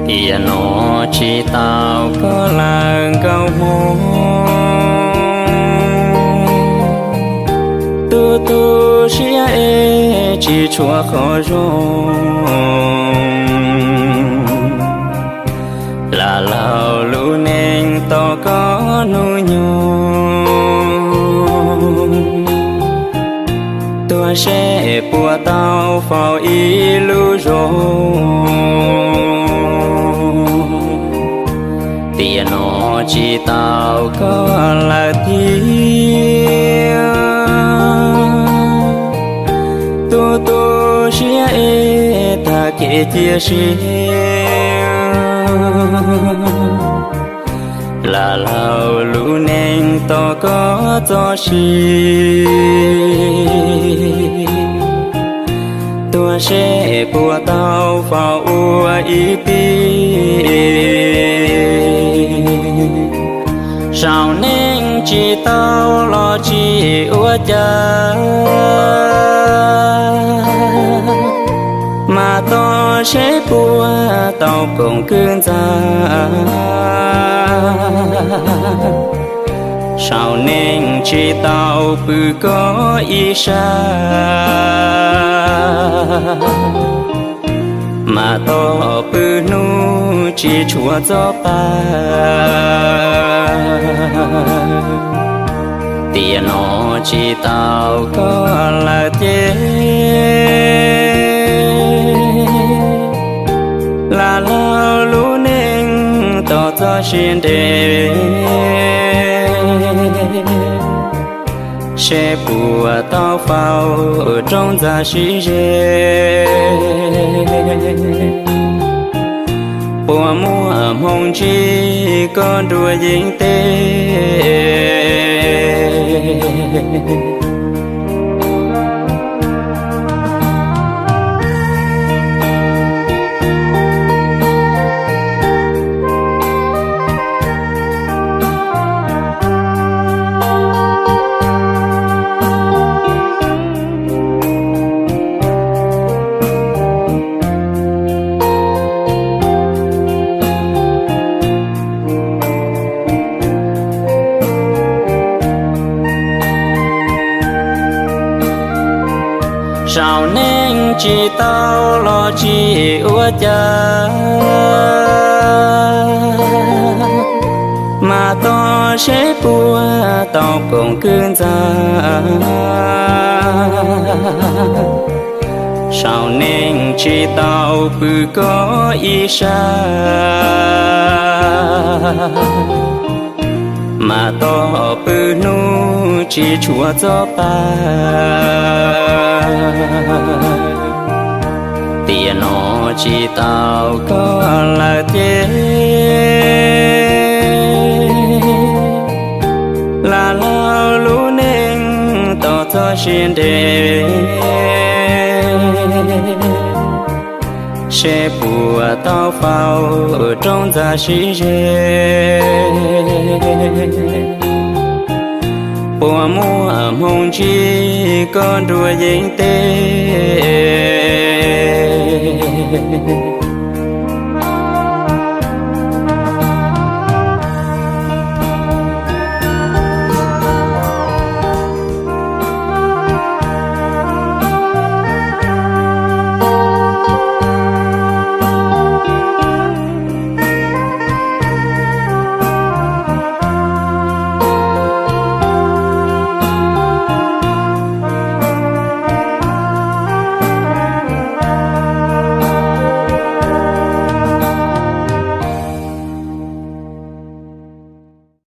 Tiam no tsis tau koj lawm nkauj Hmoob, tu tu siab es tsis tshuav qhov zoo. Lam laug lub neej tos koj hnub nyoog, tuag seb puas tau faus ib lub zos. Tiam no tsis tau koj lawm thiab, tu tu siab es tag kev cia siab. Lam laug lub neej tos koj txoj sia, tuag seb puas tau faus ua ib tij. Saum neej tsis tau los tsis ua cas, mas tos seb puas tau koom kwv ntxa. Saum neej tsis tau pw koj ib sab, mas tos pw hnub tsis tshuav txoj pa. Tiam no tsis tau koj lawm ces, lam laug lub neej tos txoj sia nres, seb puas tau faus roob ntxa sib ze. Puas muaj hmoo ntsib koj nruab yeeb teb? Saum neej tsis tau los tsis ua cas, mas tos seb puas tau koom kwv ntxa. Saum neej tsis tau pw koj ib sab, mas tos pw hnub tsis tshuav txoj pa. Tiam no tsis tau koj lawm ces, lam laug lub neej tos txoj sia nres, seb puas tau faus roob ntxa sib ze. Puas muaj hmoo ntsib koj nruab yeeb teb?